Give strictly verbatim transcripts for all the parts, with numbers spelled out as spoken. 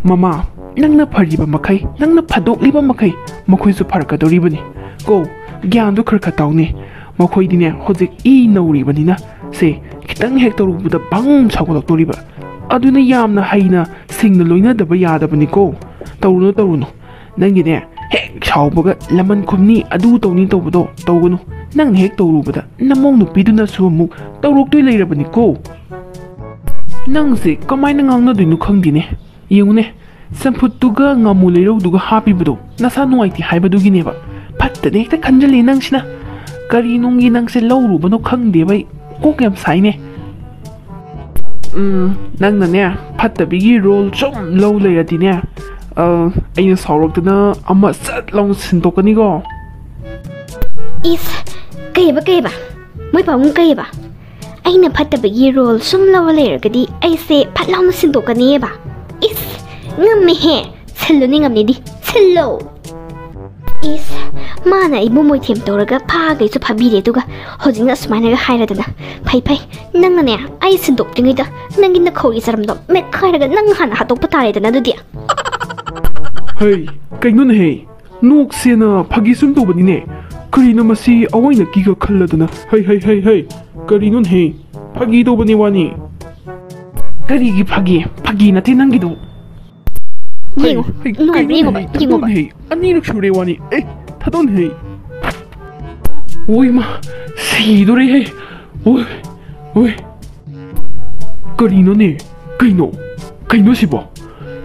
ꯃꯃꯥ, ꯅꯪꯅ ꯐꯔꯤꯕ ꯃꯈꯩ, ꯅꯪꯅ ꯐꯥꯗꯣꯛꯂꯤꯕ ꯃꯈꯩ ꯃꯈꯣꯏꯁꯨ ꯐꯔꯛꯀꯗꯧꯔꯤꯕꯅꯤ꯫ ꯀꯣ, ꯒ꯭ꯌꯥꯟꯗꯨ ꯈꯔ ꯈꯔ ꯇꯥꯎꯅꯦ꯫ ꯃꯈꯣꯏꯗꯤꯅꯦ, ꯍꯧꯖꯤꯛ ꯏ ꯅꯧꯔꯤꯕꯅꯤꯅ, ꯁꯦ, ꯈꯤꯇꯪ ꯍꯦꯛ ꯇꯧꯔꯨꯕꯗ ꯕꯪ ꯁꯥꯎꯒꯠꯂꯛꯇꯣꯔꯤꯕ꯫ ꯑꯗꯨꯅ ꯌꯥꯝꯅ ꯍꯩꯅ ꯁꯤꯡꯅ ꯂꯣꯏꯅꯗꯕ ꯌꯥꯗꯕꯅꯤꯀꯣ꯫ ꯇꯧꯔꯨꯅꯨ, ꯇꯧꯔꯨꯅꯨ꯫ ꯅꯪꯒꯤꯅꯦ, ꯍꯦꯛ ꯁꯥꯎꯕꯒ ꯂꯃꯟ ꯈꯨꯝꯅꯤ, ꯑꯗꯨ ꯇꯧꯅꯤ ꯇꯧꯕꯗꯣ ꯇꯧꯒꯅꯨ꯫ ꯅꯪꯅ ꯍꯦꯛ ꯇꯧꯔꯨꯕꯗ ꯅꯃꯧ ꯅꯨꯄꯤꯗꯨꯅꯁꯨ ꯑꯃꯨꯛ ꯇꯧꯔꯛꯇꯣꯏ ꯂꯩꯔꯕꯅꯤꯀꯣ꯫ ꯅꯪꯁꯦ ꯀꯃꯥꯏꯅ ꯉꯥꯡꯅꯗꯣꯏꯅꯣ ꯈꯪꯗꯦꯅꯦ꯫ ꯌꯦꯡꯉꯨꯅꯦ, ꯆꯝꯐꯨꯠꯇꯨꯒ ꯉꯥꯃꯨ ꯂꯩꯔꯧꯗꯨꯒ ꯍꯥꯞꯄꯤꯕꯗꯣ ꯅꯁꯥ ꯅꯨꯡꯉꯥꯏꯇꯦ ꯍꯥꯏꯕꯗꯨꯒꯤꯅꯦꯕ꯫ ꯐꯠꯇꯅ ꯍꯦꯛꯇ ꯈꯟꯖꯜꯂꯦ ꯅꯪꯁꯤꯅ꯫ ꯀꯔꯤ ꯅꯨꯡꯒꯤ ꯅꯪꯁꯦ ꯂꯧꯔꯨꯕꯅꯣ ꯈꯪꯗꯦꯕ ꯑꯩ꯫ ꯀꯣꯛ ꯌꯥꯝ ꯁꯥꯏꯅꯦ꯫ ꯎꯝ, ꯅꯪꯅꯅꯦ, ꯐꯠꯇꯕꯤꯒꯤ ꯔꯣꯜ ꯁꯨꯝ ꯂꯧ ꯂꯩꯔꯗꯤꯅꯦ, ꯑ, ꯑꯩꯅ ꯁꯥꯎꯔꯛꯇꯅ ꯑꯃ ꯁꯠ ꯂꯥꯎꯅ ꯁꯤꯟꯗꯣꯛꯀꯅꯤꯀꯣ꯫ ꯏꯁ, ꯀꯩꯕ, ꯀꯩꯕ? ꯃꯣꯏ ꯄꯥꯕꯨꯡ ꯀꯩꯕ? ꯑꯩꯅ ꯐꯠꯇꯕꯒꯤ ꯔꯣꯜ ꯁꯨꯝ ꯂꯧꯔ ꯂꯩꯔꯒꯗꯤ ꯑꯩꯁꯦ ꯐꯠ ꯂꯥꯎꯅ ꯁꯤꯟꯗꯣꯛꯀꯅꯤꯕ? ꯏꯁ, ꯉꯝꯃꯦꯍꯦ! ꯁꯤꯜꯂꯨꯅꯦ, ꯉꯝꯅꯤꯗꯤ꯫ ꯁꯤꯜꯂꯣ! ꯏꯁ, ꯃꯥꯅ ꯑꯩꯕꯨ ꯃꯣꯏꯊꯦꯝ ꯇꯧꯔꯒ ꯐꯥꯒꯩꯁꯨ ꯐꯥꯕꯤꯔꯦ, ꯑꯗꯨꯒ ꯍꯧꯖꯤꯛꯅ ꯑꯁꯨꯃꯥꯏꯅꯒ ꯍꯥꯏꯔꯗꯅ꯫ ꯐꯩ, ꯐꯩ, ꯅꯪꯅꯅꯦ, ꯑꯩ ꯁꯤꯟꯗꯣꯛꯇ꯭ꯔꯤꯉꯩꯗ ꯅꯪꯒꯤ ꯅꯈꯧꯔꯤ ꯆꯔꯝꯗꯣ ꯃꯦꯠꯈꯥꯏꯔꯒ ꯅꯪ ꯍꯥꯟꯅ ꯍꯥꯠꯇꯣꯛꯄ ꯇꯥꯔꯦꯗꯅ ꯑꯗꯨꯗꯤ꯫ ꯍꯩ, ꯀꯩꯅꯣꯅꯦꯍꯦ? ꯅꯣꯛꯁꯦꯅ ꯐꯥꯒꯤ ꯁꯨꯝ ꯇꯧꯕꯅꯤꯅꯦ꯫ ꯀꯔꯤꯅꯣ ꯃꯁꯤ ꯑꯋꯥꯏꯅ ꯀꯤꯒ ꯈꯜꯂꯗꯅ? ꯍꯩ, ꯍꯩ, ꯍꯩ, ꯍꯩ, ꯀꯔꯤꯅꯣꯅꯦꯍꯦ? ꯐꯥꯒꯤ ꯇꯧꯕꯅꯤ ꯋꯥꯅꯤ꯫ ꯀꯔꯤꯒꯤ ꯐꯥꯒꯤ? ꯐꯥꯒꯤ ꯅꯠꯇꯦ ꯅꯪꯒꯤꯗꯨ꯫ ꯍꯩ, ꯌꯦꯡꯉꯣ, ꯍꯩ, ꯅꯨꯡꯉꯥꯏꯕ꯭ꯔꯥ ꯀꯩꯅꯣꯅꯦꯍꯦ? ꯌꯦꯡꯉꯣꯕ, ꯌꯦꯡꯉꯣꯕ꯫ ꯊꯥꯗꯣꯛꯅꯦꯍꯦ꯫ ꯑꯅꯤꯔꯛ ꯁꯨꯔꯦ ꯋꯥꯅꯤ꯫ ꯑꯦ, ꯊꯥꯗꯣꯛꯅꯦꯍꯦ꯫ ꯑꯣꯏꯃ, ꯁꯤꯗꯣꯔꯦꯍꯦ꯫ ꯑꯣꯏ, ꯑꯣꯏ꯫ ꯀꯔꯤꯅꯣꯅꯦ? ꯀꯩꯅꯣ? ꯀꯩꯅꯣ ꯁꯤꯕꯣ?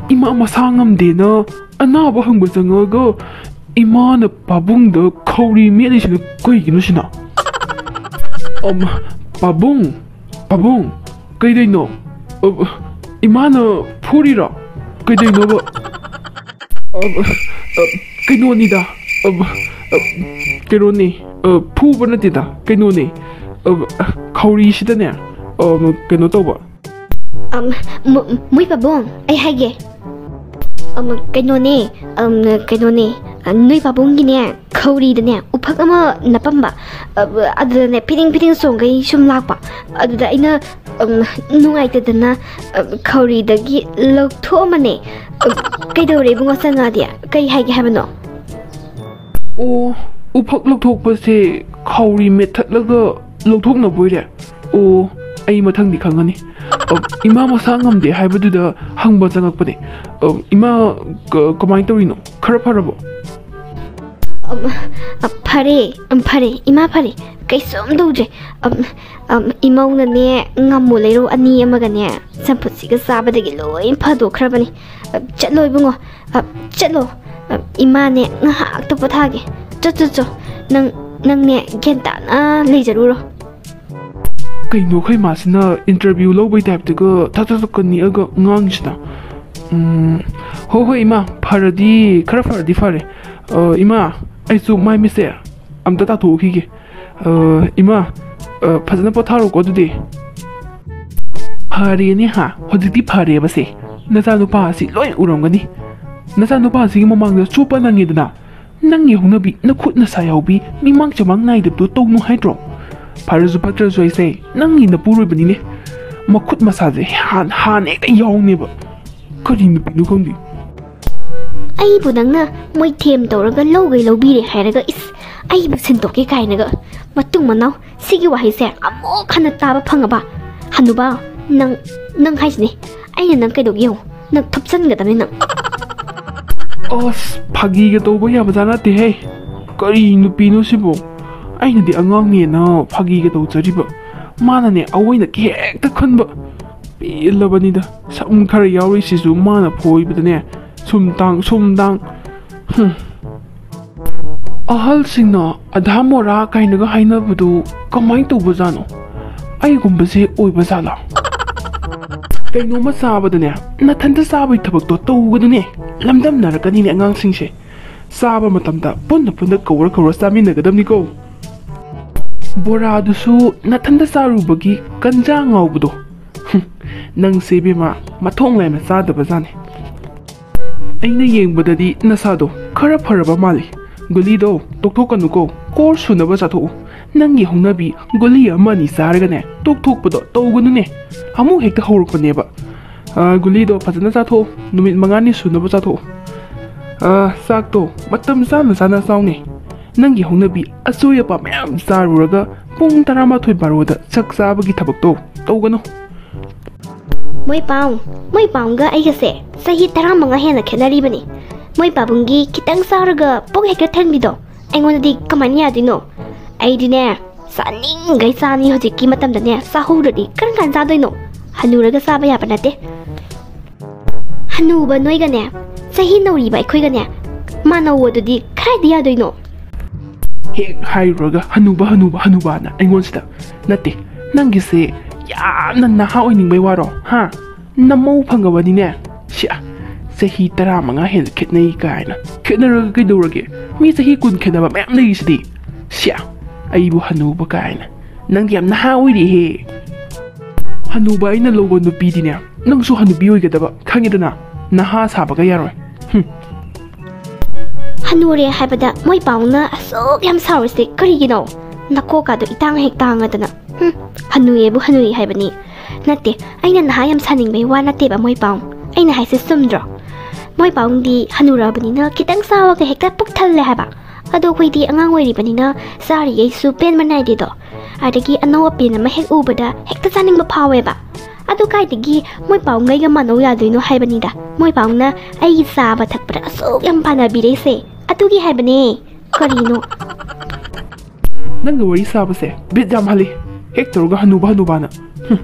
ꯏꯃꯥ ꯃꯁꯥ ꯉꯝꯗꯦꯅ ꯑꯅꯥꯕ ꯍꯪꯕ ꯆꯪꯉꯒ ꯏꯃꯥꯅ ꯄꯥꯕꯨꯡꯗ ꯈꯧꯔꯤ ꯃꯦꯠꯂꯤꯁꯤꯅ ꯀꯩꯒꯤꯅꯣ ꯁꯤꯅ? ꯑꯝ, ꯄꯥꯕꯨꯡ, ꯄꯥꯕꯨꯡ, ꯀꯩꯗꯩꯅꯣ? ꯑ, ꯏꯃꯥꯅ ꯐꯨꯔꯤꯔꯣ? ꯀꯩꯗꯩꯅꯣꯕ? ꯑ, ꯑ, ꯀꯩꯅꯣꯅꯤꯗ, ꯑ, ꯑ, ꯀꯩꯅꯣꯅꯤ, ꯑ, ꯐꯨꯕ ꯅꯠꯇꯦꯗ, ꯀꯩꯅꯣꯅꯤ, ꯑ, ꯈꯧꯔꯤꯁꯤꯗꯅꯦ, ꯑ, ꯀꯩꯅꯣ ꯇꯧꯕ꯫ ꯑꯝ, ꯃꯨ-, ꯃꯨꯏ ꯄꯥꯕꯨꯡ, ꯑꯩ ꯍꯥꯏꯒꯦ꯫ ꯑꯝ, ꯀꯩꯅꯣꯅꯦ, ꯑꯝ, ꯀꯩꯅꯣꯅꯦ, ꯅꯣꯏ ꯄꯥꯕꯨꯡꯒꯤꯅꯦ, ꯈꯧꯔꯤꯗꯅꯦ ꯎꯐꯛ ꯑꯃ ꯅꯞꯄꯝꯕ, ꯑ, ꯑꯗꯨꯗꯅꯦ ꯐꯤꯗꯤꯡ ꯐꯤꯗꯤꯡ ꯆꯣꯡꯒꯩ ꯁꯨꯝ ꯂꯥꯛꯄ꯫ ꯑꯗꯨꯗ ꯑꯩꯅ, ꯎꯝ, ꯅꯨꯡꯉꯥꯏꯇꯗꯅ, ꯑ, ꯈꯧꯔꯤꯗꯒꯤ ꯂꯧꯊꯣꯛꯑꯝꯕꯅꯦ꯫ ꯑ, ꯀꯩꯗꯧꯔꯦ ꯏꯕꯨꯡꯉꯣ ꯆꯪꯉꯛꯑꯗꯤ? ꯀꯩ ꯍꯥꯏꯒꯦ ꯍꯥꯏꯕꯅꯣ? ꯑꯣ, ꯎꯐꯛ ꯂꯧꯊꯣꯛꯄꯁꯦ ꯈꯧꯔꯤ ꯃꯦꯠꯊꯠꯂꯒ ꯂꯧꯊꯣꯛꯅꯕ ꯑꯣꯏꯔꯦ꯫ ꯑꯣ, ꯑꯩ ꯃꯊꯪꯗꯤ ꯈꯪꯉꯅꯤ꯫ ꯑ, ꯏꯃꯥ ꯃꯁꯥ ꯉꯝꯗꯦ ꯍꯥꯏꯕꯗꯨꯗ ꯍꯪꯕ ꯆꯪꯉꯛꯄꯅꯦ꯫ ꯑ, ꯏꯃꯥ, ꯀ-, ꯀꯃꯥꯏꯅ ꯇꯧꯔꯤꯅꯣ? ꯈꯔ ꯐꯔꯕꯣ? ꯑꯝ, ꯑ, ꯐꯔꯦ, ꯑꯝ, ꯐꯔꯦ, ꯏꯃꯥ ꯐꯔꯦ, ꯀꯩꯁꯨꯝ ꯇꯧꯗ꯭ꯔꯦ꯫ ꯑꯝ, ꯑꯝ, ꯏꯃꯧꯅꯅꯦ ꯉꯝꯃꯨ ꯂꯩꯔꯧ ꯑꯅꯤ ꯑꯃꯒꯅꯦ ꯆꯝꯐꯨꯠꯁꯤꯒ ꯆꯥꯕꯗꯒꯤ ꯂꯣꯏ ꯐꯗꯣꯛꯈ꯭ꯔꯕꯅꯤ꯫ ꯑ, ꯆꯠꯂꯣ ꯏꯕꯨꯡꯉꯣ, ꯑ, ꯆꯠꯂꯣ꯫ ꯑ, ꯏꯃꯥꯅꯦ ꯉꯥꯏꯍꯥꯛꯇ ꯄꯣꯊꯥꯒꯦ꯫ ꯆꯣ, ꯆꯣ, ꯆꯣ꯫ ꯅꯪ, ꯅꯪꯅꯦ ꯒ꯭ꯌꯥꯟ ꯇꯥꯅ ꯂꯩꯖꯔꯨꯔꯣ꯫ ꯀꯩꯅꯣ ꯑꯩꯈꯣꯏ ꯃꯥꯁꯤꯅ interview ꯂꯧꯕꯩ typeꯇꯒ ꯊꯛ ꯊꯛ ꯊꯛꯀ ꯅꯤꯛꯑꯒ ꯉꯥꯡꯉꯤꯁꯤꯅ? ꯎꯝ, ꯍꯣꯏ, ꯍꯣꯏ, ꯏꯃꯥ, ꯐꯔꯗꯤ, ꯈꯔ ꯐꯔꯗꯤ ꯐꯔꯦ꯫ ꯑ, ꯏꯃꯥ, ꯑꯩꯁꯨ ꯃꯥꯏ ꯃꯤꯠꯁꯦ ꯑꯝꯇ ꯇꯥꯊꯣꯛꯎꯈꯤꯒꯦ꯫ ꯑ, ꯏꯃꯥ, ꯑ, ꯐꯖꯅ ꯄꯣꯊꯥꯔꯣꯀꯣ ꯑꯗꯨꯗꯤ꯫ ꯐꯔꯦꯅꯦ ꯍꯥ, ꯍꯧꯖꯤꯛꯇꯤ ꯐꯔꯦꯕꯁꯦ꯫ ꯅꯆꯥꯅꯨꯄꯥ ꯑꯁꯤ ꯂꯣꯏ ꯎꯔꯝꯒꯅꯤ꯫ ꯅꯆꯥꯅꯨꯄꯥ ꯑꯁꯤꯒꯤ ꯃꯃꯥꯡꯗ ꯆꯣꯞꯄ ꯅꯪꯉꯤꯗꯅ꯫ ꯅꯪꯒꯤ ꯍꯧꯅꯕꯤ, ꯅꯈꯨꯠ ꯅꯁꯥ ꯌꯥꯎꯕꯤ, ꯃꯤꯃꯥꯡ ꯆꯃꯥꯡ ꯅꯥꯏꯗꯕꯗꯣ ꯇꯧꯅꯨ ꯍꯥꯏꯗ꯭ꯔꯣ? ꯐꯔꯁꯨ ꯐꯠꯇ꯭ꯔꯁꯨ ꯑꯩꯁꯦ ꯅꯪꯒꯤ ꯅꯄꯨꯔꯣꯏꯕꯅꯤꯅꯦ꯫ ꯃꯈꯨꯠ ꯃꯁꯥꯁꯦ ꯍꯥꯟ-, ꯍꯥꯟꯅ ꯍꯦꯛꯇ ꯌꯥꯎꯅꯦꯕ꯫ ꯀꯔꯤ ꯅꯨꯄꯤꯅꯣ ꯈꯪꯗꯦ꯫ ꯑꯩꯕꯨ ꯅꯪꯅ ꯃꯣꯏꯊꯦꯝ ꯇꯧꯔꯒ ꯂꯧꯒꯩ ꯂꯧꯕꯤꯔꯦ ꯍꯥꯏꯔꯒ, ꯏꯁ, ꯑꯩꯕꯨ ꯁꯤꯟꯗꯣꯛꯀꯦ ꯀꯥꯏꯅꯒ꯫ ꯃꯇꯨꯡ ꯃꯅꯥꯎ, ꯁꯤꯒꯤ ꯋꯥꯍꯩꯁꯦ ꯑꯃꯨꯛ ꯍꯟꯅ ꯇꯥꯕ ꯐꯪꯉꯕ? ꯍꯅꯨꯕꯥ, ꯅꯪ, ꯅꯪ ꯍꯥꯏꯁꯤꯅꯦ, ꯑꯩꯅ ꯅꯪ ꯀꯩꯗꯧꯒꯦ ꯌꯦꯡꯉꯨ, ꯅꯪ ꯊꯨꯞꯆꯟꯒꯗꯕꯅꯤ ꯅꯪ꯫ ꯑꯁ, ꯐꯥꯒꯤꯒ ꯇꯧꯕ ꯌꯥꯕꯖꯥꯠ ꯅꯠꯇꯦꯍꯦ꯫ ꯀꯔꯤ ꯅꯨꯄꯤꯅꯣ ꯁꯤꯕꯣ? ꯑꯩꯅꯗꯤ ꯑꯉꯥꯡꯅꯦꯅ ꯐꯥꯒꯤꯒ ꯇꯧꯖꯔꯤꯕ, ꯃꯥꯅꯅꯦ ꯑꯑꯣꯏꯅ ꯍꯦꯛꯇ ꯈꯟꯕ꯫ ꯄꯦꯜꯂꯕꯅꯤꯗ, ꯁꯝ ꯈꯔ ꯌꯥꯎꯔꯤꯁꯤꯁꯨ ꯃꯥꯅ ꯐꯣꯏꯕꯗꯅꯦ, ꯁꯨꯝ ꯇꯥꯡ, ꯁꯨꯝ ꯇꯥꯡ꯫ ꯍꯨꯝ꯫ ꯑꯍꯜꯁꯤꯡꯅ ꯑꯙꯥ ꯃꯣꯔꯥ ꯀꯥꯏꯅꯒ ꯍꯥꯏꯅꯕꯗꯨ ꯀꯃꯥꯏꯅ ꯇꯧꯕꯖꯥꯠꯅꯣ? ꯑꯩꯒꯨꯝꯕꯁꯦ ꯑꯣꯏꯕ ꯖꯥꯠꯂꯥ? ꯀꯩꯅꯣꯝꯃ ꯆꯥꯕꯗꯅꯦ, ꯅꯊꯟꯇ ꯆꯥꯕꯒꯤ ꯊꯕꯛꯇꯣ ꯇꯧꯒꯗꯨꯅꯦ꯫ ꯂꯝꯗꯝꯅꯔꯛꯀꯅꯤꯅꯦ ꯑꯉꯥꯡꯁꯤꯡꯁꯦ꯫ ꯆꯥꯕ ꯃꯇꯝꯗ ꯄꯨꯟꯅ ꯄꯨꯟꯅ ꯀꯧꯔ ꯀꯧꯔ ꯆꯥꯃꯤꯟꯅꯒꯗꯕꯅꯤꯀꯣ꯫ ꯕꯣꯔꯥꯗꯨꯁꯨ ꯅꯊꯟꯇ ꯆꯥꯔꯨꯕꯒꯤ ꯀꯟꯖꯥ ꯉꯥꯎꯕꯗꯣ꯫ ꯍꯨꯝ, ꯅꯪꯁꯦ ꯏꯕꯦꯝꯃ, ꯃꯊꯣꯡ ꯂꯥꯏꯅ ꯆꯥꯗꯕ ꯖꯥꯠꯅꯤ꯫ ꯑꯩꯅ ꯌꯦꯡꯕꯗꯗꯤ ꯅꯁꯥꯗꯣ ꯈꯔ ꯐꯔꯕ ꯃꯥꯜꯂꯤ꯫ ꯒꯨꯂꯤꯗꯣ ꯇꯣꯛꯊꯣꯛꯀꯅꯨꯀꯣ, ꯀꯣꯔꯁ ꯁꯨꯅꯕ ꯆꯥꯊꯣꯛꯎ꯫ ꯅꯪꯒꯤ ꯍꯧꯅꯕꯤ ꯒꯨꯂꯤ ꯑꯃ ꯑꯅꯤ ꯆꯥꯔꯒꯅꯦ ꯇꯣꯛꯊꯣꯛꯄꯗꯣ ꯇꯧꯒꯅꯨꯅꯦ꯫ ꯑꯃꯨꯛ ꯍꯦꯛꯇ ꯍꯧꯔꯛꯄꯅꯦꯕ꯫ ꯑ, ꯒꯨꯂꯤꯗꯣ ꯐꯖꯅ ꯆꯥꯊꯣꯛꯎ, ꯅꯨꯃꯤꯠ ꯃꯉꯥꯅꯤ ꯁꯨꯅꯕ ꯆꯥꯊꯣꯛꯎ꯫ ꯑ, ꯆꯥꯛꯇꯣ ꯃꯇꯝ ꯆꯥꯅ ꯆꯥꯅ ꯆꯥꯎꯅꯦ꯫ ꯅꯪꯒꯤ ꯍꯧꯅꯕꯤ ꯑꯆꯣꯏ ꯑꯄꯥ ꯃꯌꯥꯝ ꯆꯥꯔꯨꯔꯒ ꯄꯨꯡ ꯇꯔꯥꯃꯥꯊꯣꯏ ꯕꯥꯔꯣꯗ ꯆꯥꯛ ꯆꯥꯕꯒꯤ ꯊꯕꯛꯇꯣ ꯇꯧꯒꯅꯨ꯫ ꯃꯣꯏ ꯄꯥꯎ, ꯃꯣꯏ ꯄꯥꯎꯒ ꯑꯩꯒꯁꯦ ꯆꯍꯤ ꯇꯔꯥꯃꯉꯥ ꯍꯦꯟꯅ ꯈꯦꯠꯅꯔꯤꯕꯅꯤ꯫ ꯃꯣꯏ ꯄꯥꯕꯨꯡꯒꯤ ꯈꯤꯇꯪ ꯆꯥꯔꯒ ꯄꯨꯛ ꯍꯦꯛꯇ ꯊꯟꯕꯤꯗꯣ ꯑꯩꯉꯣꯟꯗꯗꯤ ꯀꯃꯥꯏꯅ ꯌꯥꯗꯣꯏꯅꯣ? ꯑꯩꯗꯤꯅꯦ, ꯆꯥꯅꯤꯡꯈꯩ ꯆꯥꯅꯤ꯫ ꯍꯧꯖꯤꯛꯀꯤ ꯃꯇꯝꯗꯅꯦ ꯆꯥꯍꯧꯗ꯭ꯔꯗꯤ ꯀꯔꯝ ꯀꯥꯟ ꯆꯥꯗꯣꯏꯅꯣ? ꯍꯅꯨꯔꯒ ꯆꯥꯕ ꯌꯥꯕ ꯅꯠꯇꯦ꯫ ꯍꯅꯨꯕ ꯅꯣꯏꯒꯅꯦ, ꯆꯍꯤ ꯅꯧꯔꯤꯕ ꯑꯩꯈꯣꯏꯒꯅꯦ ꯃꯥꯟꯅꯧ ꯑꯗꯨꯗꯤ ꯀꯗꯥꯏꯗ ꯌꯥꯗꯣꯏꯅꯣ? ꯍꯦꯛ ꯍꯥꯏꯔꯨꯔꯒ ꯍꯅꯨꯕ, ꯍꯅꯨꯕ, ꯍꯅꯨꯕꯅ ꯑꯩꯉꯣꯟꯁꯤꯗ꯫ ꯅꯠꯇꯦ, ꯅꯪꯒꯤꯁꯦ ꯌꯥꯝꯅ ꯅꯍꯥ ꯑꯣꯏꯅꯤꯡꯕꯩ ꯋꯥꯔꯣ? ꯍꯥ? ꯅꯃꯧ ꯐꯪꯉꯕꯅꯤꯅꯦ꯫ ꯁꯤꯌꯥ, ꯆꯍꯤ ꯇꯔꯥꯃꯉꯥ ꯍꯦꯟꯅ ꯈꯦꯠꯅꯩ ꯀꯥꯏꯅ꯫ ꯈꯦꯠꯅꯔꯒ ꯀꯩꯗꯧꯔꯒꯦ? ꯃꯤ ꯆꯍꯤ ꯀꯨꯟ ꯈꯦꯠꯅꯕ ꯃꯌꯥꯝ ꯂꯩꯔꯤꯁꯤꯗꯤ꯫ ꯁꯤꯌꯥ, ꯑꯩꯕꯨ ꯍꯅꯨꯕ ꯀꯥꯏꯅ꯫ ꯅꯪꯗꯤ ꯌꯥꯝ ꯅꯍꯥ ꯑꯣꯏꯔꯤꯍꯦ꯫ ꯍꯅꯨꯕ ꯑꯩꯅ ꯂꯧꯕ ꯅꯨꯄꯤꯗꯤꯅꯦ, ꯅꯪꯁꯨ ꯍꯅꯨꯕꯤ ꯑꯣꯏꯒꯗꯕ, ꯈꯪꯉꯦꯗꯅ? ꯅꯍꯥ ꯁꯥꯕꯒ ꯌꯥꯔꯣꯏ꯫ ꯍꯨꯝ꯫ ꯍꯅꯨꯔꯦ ꯍꯥꯏꯕꯗ ꯃꯣꯏ ꯄꯥꯎꯅ ꯑꯁꯨꯛ ꯌꯥꯝ ꯁꯥꯎꯔꯤꯁꯦ ꯀꯔꯤꯒꯤꯅꯣ? ꯅꯀꯣꯛꯀꯥꯗꯣ ꯏꯇꯥꯡ ꯍꯦꯛ ꯇꯥꯡꯉꯗꯅ꯫ ꯍꯨꯝ, ꯍꯅꯨꯌꯦꯕꯨ ꯍꯅꯨꯏ ꯍꯥꯏꯕꯅꯤ꯫ ꯅꯠꯇꯦ, ꯑꯩꯅ ꯅꯍꯥ ꯌꯥꯝ ꯁꯥꯅꯤꯡꯕꯩ ꯋꯥ ꯅꯠꯇꯦꯕ ꯃꯣꯏ ꯄꯥꯎ꯫ ꯑꯩꯅ ꯍꯥꯏꯁꯦ ꯆꯨꯝꯗ꯭ꯔꯣ? ꯃꯣꯏ ꯄꯥꯎꯗꯤ ꯍꯅꯨꯔꯛꯑꯕꯅꯤꯅ ꯈꯤꯇꯪ ꯆꯥꯕꯒ ꯍꯦꯛꯇ ꯄꯨꯛ ꯊꯜꯂꯦ ꯍꯥꯏꯕ꯫ ꯑꯗꯣ ꯑꯩꯈꯣꯏꯗꯤ ꯑꯉꯥꯡ ꯑꯣꯏꯔꯤꯕꯅꯤꯅ ꯆꯥꯔꯤꯈꯩꯁꯨ ꯄꯦꯟꯕ ꯅꯥꯏꯗꯦꯗꯣ꯫ ꯑꯗꯒꯤ ꯑꯅꯧ ꯑꯄꯦꯟ ꯑꯃ ꯍꯦꯛ ꯎꯕꯗ ꯍꯦꯛꯇ ꯆꯥꯅꯤꯡꯕ ꯐꯥꯎꯋꯦꯕ꯫ ꯑꯗꯨ ꯀꯥꯏꯗꯒꯤ ꯃꯣꯏ ꯄꯥꯎꯉꯩꯒ ꯃꯥꯟꯅꯧ ꯌꯥꯗꯣꯏꯅꯣ ꯍꯥꯏꯕꯅꯤꯗ꯫ ꯃꯣꯏ ꯄꯥꯎꯅ ꯑꯩꯒꯤ ꯆꯥꯕ ꯊꯛꯄꯗ ꯑꯁꯨꯛ ꯌꯥꯝ ꯄꯥꯟꯅꯕꯤꯔꯛꯏꯁꯦ ꯑꯗꯨꯒꯤ ꯍꯥꯏꯕꯅꯦ꯫ ꯀꯔꯤꯅꯣ? ꯅꯪꯒ ꯋꯥꯔꯤ ꯁꯥꯕꯁꯦ ꯕꯤꯠ ꯌꯥꯝ ꯍꯜꯂꯤ꯫ ꯍꯦꯛ ꯇꯧꯔꯒ ꯍꯅꯨꯕ ꯍꯅꯨꯕꯅ꯫ ꯍꯨꯝ꯫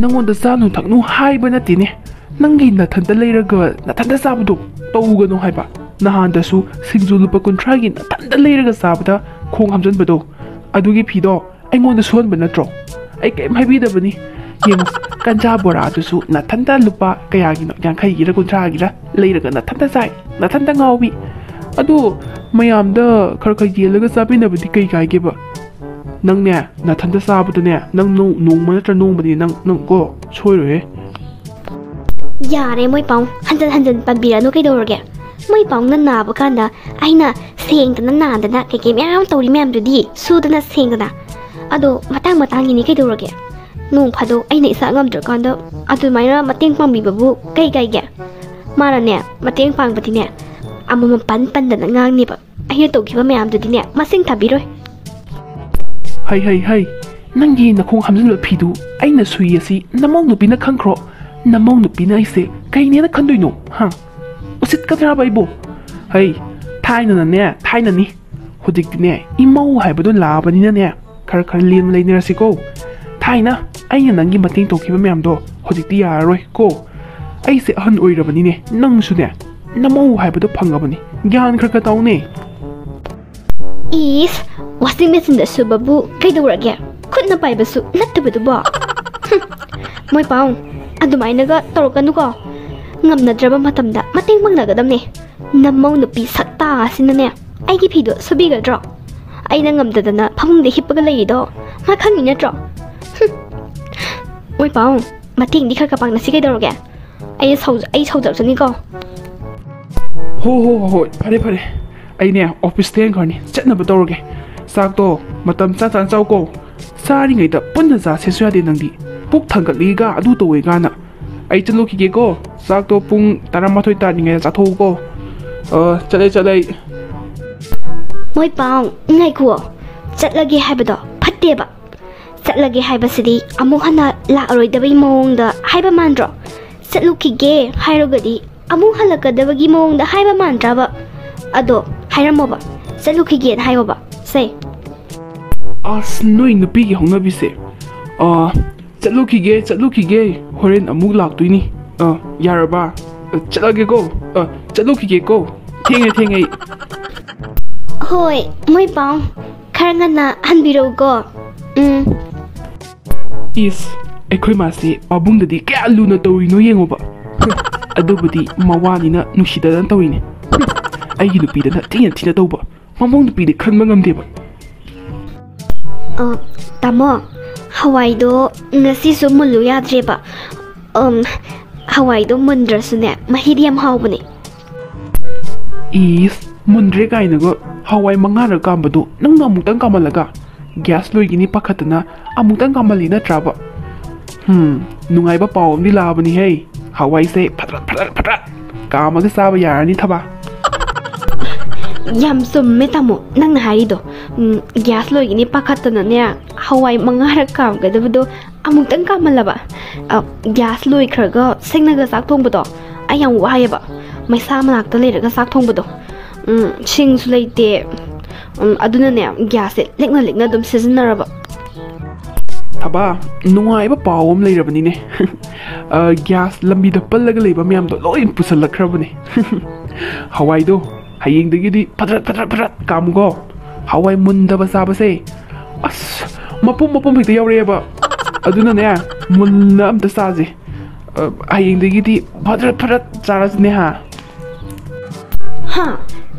ꯅꯪꯉꯣꯟꯗ ꯆꯥꯅꯨ ꯊꯛꯅꯨ ꯍꯥꯏꯕ ꯅꯠꯇꯦꯅꯦ꯫ ꯅꯪꯒꯤ ꯅꯊꯟꯇ ꯂꯩꯔꯒ ꯅꯊꯟꯇ ꯆꯥꯕꯗꯣ ꯇꯧꯒꯅꯨ ꯍꯥꯏꯕ꯫ ꯅꯍꯥꯟꯗꯁꯨ ꯁꯤꯡꯖꯨ ꯂꯨꯄꯥ ꯀꯨꯟꯊ꯭ꯔꯥꯒꯤ ꯅꯊꯟꯇ ꯂꯩꯔꯒ ꯆꯥꯕꯗ ꯈꯣꯡ ꯍꯥꯝꯖꯟꯕꯗꯣ, ꯑꯗꯨꯒꯤ ꯐꯤꯗꯣ ꯑꯩꯉꯣꯟꯗ ꯁꯨꯍꯟꯕ ꯅꯠꯇ꯭ꯔꯣ? ꯑꯩ ꯀꯩꯝ ꯍꯥꯏꯕꯤꯗꯕꯅꯤ꯫ ꯌꯦꯡꯉꯨ, ꯀꯟꯖꯥ ꯕꯣꯔꯥꯗꯨꯁꯨ ꯅꯊꯟꯇ ꯂꯨꯄꯥ ꯀꯌꯥꯒꯤꯅꯣ, ꯌꯥꯡꯈꯩꯒꯤꯔ ꯀꯨꯟꯊ꯭ꯔꯥꯒꯤꯔ ꯂꯩꯔꯒ ꯅꯊꯟꯇ ꯆꯥꯏ, ꯅꯊꯟꯇ ꯉꯥꯎꯕꯤ꯫ ꯑꯗꯣ ꯃꯌꯥꯝꯗ ꯈꯔ ꯈꯔ ꯌꯦꯜꯂꯒ ꯆꯥꯃꯤꯟꯅꯕꯗꯤ ꯀꯩ ꯀꯥꯏꯒꯦꯕ? ꯅꯪꯅꯦ, ꯅꯊꯟꯇ ꯆꯥꯕꯗꯅꯦ, ꯅꯪ ꯅꯣꯡ-, ꯅꯣꯡꯃ ꯅꯠꯇ꯭ꯔ ꯅꯣꯡꯃꯗꯤ ꯅꯪ, ꯅꯪ ꯀꯣ ꯁꯣꯏꯔꯣꯏꯍꯦ꯫ ꯌꯥꯔꯦ ꯃꯣꯏ ꯄꯥꯎ, ꯍꯟꯖꯟ ꯍꯟꯖꯟ ꯄꯟꯕꯤꯔꯅꯨ ꯀꯩꯗꯧꯔꯒꯦ? ꯃꯣꯏ ꯄꯥꯎꯅ ꯅꯥꯕ ꯀꯥꯟꯗ ꯑꯩꯅ ꯁꯦꯡꯗꯅ ꯅꯥꯟꯗꯅ ꯀꯩꯀꯩ ꯃꯌꯥꯝ ꯇꯧꯔꯤ ꯃꯌꯥꯝꯗꯨꯗꯤ, ꯁꯨꯗꯅ ꯁꯦꯡꯗꯅ꯫ ꯑꯗꯣ ꯃꯇꯥꯡ ꯃꯇꯥꯡꯒꯤꯅꯤ ꯀꯩꯗꯧꯔꯒꯦ? ꯅꯣꯡ ꯐꯥꯗꯣꯛ ꯑꯩꯅ ꯏꯁꯥ ꯉꯝꯗ꯭ꯔꯀꯥꯟꯗ ꯑꯗꯨꯃꯥꯏꯅ ꯃꯇꯦꯡ ꯄꯥꯡꯕꯤꯕꯕꯨ ꯀꯩ ꯀꯥꯏꯒꯦ? ꯃꯥꯅꯅꯦ, ꯃꯇꯦꯡ ꯄꯥꯡꯕꯗꯤꯅꯦ, ꯑꯃꯃꯝ ꯄꯟ ꯄꯟꯗꯅ ꯉꯥꯡꯅꯦꯕ꯫ ꯑꯩꯅ ꯇꯧꯈꯤꯕ ꯃꯌꯥꯝꯗꯨꯗꯤꯅꯦ, ꯃꯁꯤꯡ ꯊꯥꯕꯤꯔꯣꯏ꯫ ꯍꯩ ꯍꯩ ꯍꯩ, ꯅꯪꯒꯤ ꯅꯈꯣꯡ ꯍꯥꯝꯖꯤꯟꯕ ꯐꯤꯗꯨ ꯑꯩꯅ ꯁꯨꯏ ꯑꯁꯤ ꯅꯃꯧ ꯅꯨꯄꯤꯅ ꯈꯪꯈ꯭ꯔꯣ? ꯅꯃꯧ ꯅꯨꯄꯤꯅ ꯑꯩꯁꯦ ꯀꯩꯅꯦꯅ ꯈꯟꯗꯣꯏꯅꯣ? ꯍꯥ? ꯎꯁꯤꯠꯀꯗ꯭ꯔꯥꯕ ꯑꯩꯕꯨ? ꯍꯩ, ꯊꯥꯏꯅꯅꯅꯦ, ꯊꯥꯏꯅꯅꯤ꯫ ꯍꯧꯖꯤꯛꯇꯤꯅꯦ, ꯏꯃꯧ ꯍꯥꯏꯕꯗꯣ ꯂꯥꯛꯑꯕꯅꯤꯅꯅꯦ, ꯈꯔ ꯈꯔ ꯂꯦꯝꯅ ꯂꯩꯅꯔꯁꯤꯀꯣ꯫ ꯊꯥꯏꯅ ꯑꯩꯅ ꯅꯪꯒꯤ ꯃꯇꯦꯡ ꯇꯧꯈꯤꯕ ꯃꯌꯥꯝꯗꯣ ꯍꯧꯖꯤꯛꯇꯤ ꯌꯥꯔꯔꯣꯏ ꯀꯣ꯫ ꯑꯩꯁꯦ ꯑꯍꯟ ꯑꯣꯏꯔꯕꯅꯤꯅꯦ, ꯅꯪꯁꯨꯅꯦ, ꯅꯃꯧ ꯍꯥꯏꯕꯗꯣ ꯐꯪꯉꯕꯅꯤ, ꯒ꯭ꯌꯥꯟ ꯈꯔ ꯈꯔ ꯇꯥꯎꯅꯦ꯫ ꯏꯁ, ꯋꯥꯁꯤꯡ ꯃꯦꯆꯤꯟꯗ ꯁꯨꯕꯕꯨ ꯀꯩꯗꯧꯔꯒꯦ? ꯈꯨꯠꯅ ꯄꯥꯏꯕꯁꯨ ꯅꯠꯇꯕꯗꯨꯕꯣ꯫ ꯍꯨꯝ, ꯃꯣꯏ ꯄꯥꯎ, ꯑꯗꯨꯃꯥꯏꯅꯒ ꯇꯧꯔꯛꯀꯅꯨꯀꯣ꯫ ꯉꯝꯅꯗ꯭ꯔꯕ ꯃꯇꯝꯗ ꯃꯇꯦꯡ ꯄꯥꯡꯅꯒꯗꯕꯅꯦ꯫ ꯅꯃꯧ ꯅꯨꯄꯤ ꯁꯛꯇꯥ ꯑꯁꯤꯅꯅꯦ, ꯑꯩꯒꯤ ꯐꯤꯗꯣ ꯁꯨꯕꯤꯒꯗ꯭ꯔꯣ? ꯑꯩꯅ ꯉꯝꯗꯗꯅ ꯐꯃꯨꯡꯗ ꯍꯤꯞꯄꯒ ꯂꯩꯔꯤꯗꯣ ꯃꯥ ꯈꯪꯉꯤ ꯅꯠꯇ꯭ꯔꯣ? ꯍꯨꯝ꯫ ꯃꯣꯏ ꯄꯥꯎ, ꯃꯇꯦꯡꯗꯤ ꯈꯔ ꯈꯔ ꯄꯥꯡꯅꯁꯤ ꯀꯩꯗꯧꯔꯒꯦ? ꯑꯩ ꯁꯥꯎ-, ꯑꯩ ꯁꯥꯎꯖꯔꯛꯆꯅꯤꯀꯣ꯫ ꯍꯣ ꯍꯣ ꯍꯣ ꯍꯣꯏ, ꯐꯔꯦ ꯐꯔꯦ꯫ ꯑꯩꯅꯦ, ꯑꯣꯐꯤꯁꯇ ꯌꯦꯡꯈ꯭ꯔꯅꯤ, ꯆꯠꯅꯕ ꯇꯧꯔꯒꯦ꯫ ꯆꯥꯛꯇꯣ ꯃꯇꯝ ꯆꯥ ꯆꯥꯅ ꯆꯥꯎꯀꯣ꯫ ꯆꯥꯔꯤꯉꯩꯗ ꯄꯨꯟꯅ ꯆꯥꯁꯦꯁꯨ ꯌꯥꯗꯦ ꯅꯪꯗꯤ꯫ ꯄꯨꯛ ꯊꯥꯡꯒꯠꯂꯤꯒ ꯑꯗꯨ ꯇꯧꯋꯦꯒꯅ꯫ ꯑꯩ ꯆꯠꯂꯨꯈꯤꯒꯦꯀꯣ꯫ ꯆꯥꯛꯇꯣ ꯄꯨꯡ ꯇꯔꯥꯃꯥꯊꯣꯏ ꯇꯥꯗ꯭ꯔꯤꯉꯩꯗ ꯆꯥꯊꯣꯛꯎꯀꯣ꯫ ꯑ, ꯆꯠꯂꯦ ꯆꯠꯂꯦ ꯑꯩ꯫ ꯃꯣꯏ ꯄꯥꯎ, ꯉꯥꯏꯈꯨꯑꯣ꯫ ꯆꯠꯂꯒꯦ ꯍꯥꯏꯕꯗꯣ ꯐꯠꯇꯦꯕ꯫ ꯆꯠꯂꯒꯦ ꯍꯥꯏꯕꯁꯤꯗꯤ ꯑꯃꯨꯛ ꯍꯟꯅ ꯂꯥꯛꯑꯔꯣꯏꯗꯕꯩ ꯃꯑꯣꯡꯗ ꯍꯥꯏꯕ ꯃꯥꯟꯗ꯭ꯔꯣ? ꯆꯠꯂꯨꯈꯤꯒꯦ ꯍꯥꯏꯔꯒꯗꯤ ꯑꯃꯨꯛ ꯍꯜꯂꯛꯀꯗꯕꯒꯤ ꯃꯑꯣꯡꯗ ꯍꯥꯏꯕ ꯃꯥꯟꯗ꯭ꯔꯕ? ꯑꯗꯣ ꯍꯥꯏꯔꯝꯃꯣꯕ, ꯆꯠꯂꯨꯈꯤꯒꯦꯅ ꯍꯥꯏꯌꯣꯕ꯫ ꯁꯦ꯫ ꯑꯁ, ꯅꯣꯏ ꯅꯨꯄꯤꯒꯤ ꯍꯧꯅꯕꯤꯁꯦ꯫ ꯑ, ꯆꯠꯂꯨꯈꯤꯒꯦ, ꯆꯠꯂꯨꯈꯤꯒꯦ, ꯍꯣꯔꯦꯟ ꯑꯃꯨꯛ ꯂꯥꯛꯇꯣꯏꯅꯤ꯫ ꯑ, ꯌꯥꯔꯕ? ꯑ, ꯆꯠꯂꯒꯦꯀꯣ꯫ ꯑ, ꯆꯠꯂꯨꯈꯤꯒꯦꯀꯣ꯫ ꯊꯦꯡꯉꯦ, ꯊꯦꯡꯉꯦ ꯑꯩ꯫ ꯍꯣꯏ, ꯃꯣꯏ ꯄꯥꯎ, ꯈꯔ ꯉꯟꯅ ꯍꯟꯕꯤꯔꯛꯎꯀꯣ꯫ ꯎꯝ꯫ ꯏꯁ, ꯑꯩꯈꯣꯏ ꯃꯥꯁꯦ ꯄꯥꯕꯨꯡꯗꯗꯤ ꯀꯌꯥ ꯂꯨꯅ ꯇꯧꯔꯤꯅꯣ ꯌꯦꯡꯉꯣꯕ꯫ ꯑꯗꯨꯕꯨꯗꯤ ꯃꯋꯥꯅꯤꯅ ꯅꯨꯡꯁꯤꯗꯅ ꯇꯧꯔꯤꯅꯦ꯫ ꯑꯩꯒꯤ ꯅꯨꯄꯤꯗꯅ ꯊꯤꯅ ꯊꯤꯅ ꯇꯧꯕ꯫ ꯃꯃꯧ ꯅꯨꯄꯤꯗꯤ ꯈꯟꯕ ꯉꯝꯗꯦꯕ꯫ ꯑ, ꯇꯥꯃꯣ, ꯍꯋꯥꯏꯗꯣ ꯉꯁꯤꯁꯨ ꯃꯨꯜꯂꯨ ꯌꯥꯗ꯭ꯔꯦꯕ꯫ ꯑꯝ, ꯍꯋꯥꯏꯗꯣ ꯃꯨꯟꯗ꯭ꯔꯁꯨꯅꯦ, ꯃꯍꯤꯗꯤ ꯌꯥꯝ ꯍꯥꯎꯕꯅꯦ꯫ ꯏꯁ, ꯃꯨꯟꯗ꯭ꯔꯦ ꯀꯥꯏꯅꯒ ꯍꯋꯥꯏ ꯃꯉꯥꯔꯛ ꯀꯥꯝꯕꯗꯣ ꯅꯪꯅ ꯑꯃꯨꯛꯇꯪ ꯀꯥꯝꯍꯜꯂꯒ? ꯒ꯭ꯌꯥꯁ ꯂꯣꯏꯒꯤꯅꯤ ꯄꯥꯈꯠꯇꯅ ꯑꯃꯨꯛꯇꯪ ꯀꯥꯝꯍꯜꯂꯤ ꯅꯠꯇ꯭ꯔꯕ? ꯍꯝ, ꯅꯨꯡꯉꯥꯏꯕ ꯄꯥꯎ ꯑꯃꯗꯤ ꯂꯥꯛꯑꯕꯅꯤꯍꯦ꯫ ꯍꯋꯥꯏꯁꯦ ꯐꯠ ꯐꯠ ꯐꯠ ꯐꯠ ꯐꯠ ꯀꯥꯝꯃꯒ ꯆꯥꯕ ꯌꯥꯔꯅꯤ ꯊꯕꯥ꯫ ꯌꯥꯝ ꯆꯨꯝꯃꯦ ꯇꯥꯃꯣ, ꯅꯪꯅ ꯍꯥꯏꯔꯤꯗꯣ꯫ ꯎꯝ, ꯒ꯭ꯌꯥꯁ ꯂꯣꯏꯒꯤꯅꯤ ꯄꯥꯈꯠꯇꯅꯅꯦ, ꯍꯋꯥꯏ ꯃꯉꯥꯔꯛ ꯀꯥꯝꯒꯗꯕꯗꯣ ꯑꯃꯨꯛꯇꯪ ꯀꯥꯝꯍꯜꯂꯕ꯫ ꯑ, ꯒ꯭ꯌꯥꯁ ꯂꯣꯏꯈ꯭ꯔꯒ ꯁꯤꯡꯅꯒ ꯆꯥꯛ ꯊꯣꯡꯕꯗꯣ ꯑꯩ ꯌꯥꯝ ꯋꯥꯏꯑꯦꯕ, ꯃꯩꯁꯥ ꯃꯅꯥꯛꯇ ꯂꯩꯔꯒ ꯆꯥꯛ ꯊꯣꯡꯕꯗꯣ꯫ ꯎꯝ, ꯁꯤꯡꯁꯨ ꯂꯩꯇꯦ꯫ ꯎꯝ, ꯑꯗꯨꯅꯅꯦ, ꯒ꯭ꯌꯥꯁꯁꯦ ꯂꯤꯛꯅ ꯂꯤꯛꯅ ꯑꯗꯨꯝ ꯁꯤꯖꯤꯟꯅꯔꯕ꯫ ꯊꯕꯥ, ꯅꯨꯡꯉꯥꯏꯕ ꯄꯥꯎ ꯑꯃ ꯂꯩꯔꯕꯅꯤꯅꯦ꯫ ꯑ, ꯒ꯭ꯌꯥꯁ ꯂꯝꯕꯤꯗ ꯄꯜꯂꯒ ꯂꯩꯕ ꯃꯌꯥꯝꯗꯣ ꯂꯣꯏ ꯄꯨꯁꯜꯂꯛꯈ꯭ꯔꯕꯅꯦ꯫ ꯍꯋꯥꯏꯗꯣ ꯍꯌꯦꯡꯗꯒꯤꯗꯤ ꯐꯠ ꯐꯠ ꯐꯠ ꯐꯠ ꯀꯥꯝꯃꯨꯀꯣ꯫ ꯍꯋꯥꯏ ꯃꯨꯟꯗꯕ ꯆꯥꯕꯁꯦ, ꯑꯁ, ꯃꯄꯨꯝ ꯃꯄꯨꯝ ꯍꯦꯛꯇ ꯌꯥꯎꯔꯛꯑꯦꯕ꯫ ꯑꯗꯨꯅꯅꯦ, ꯃꯨꯟꯅ ꯑꯝꯇ ꯆꯥꯁꯦ꯫ ꯑ, ꯍꯌꯦꯡꯗꯒꯤꯗꯤ ꯐꯠ ꯐꯠ ꯐꯠ ꯆꯥꯔꯁꯤꯅꯦ ꯍꯥ꯫ ꯍꯥ?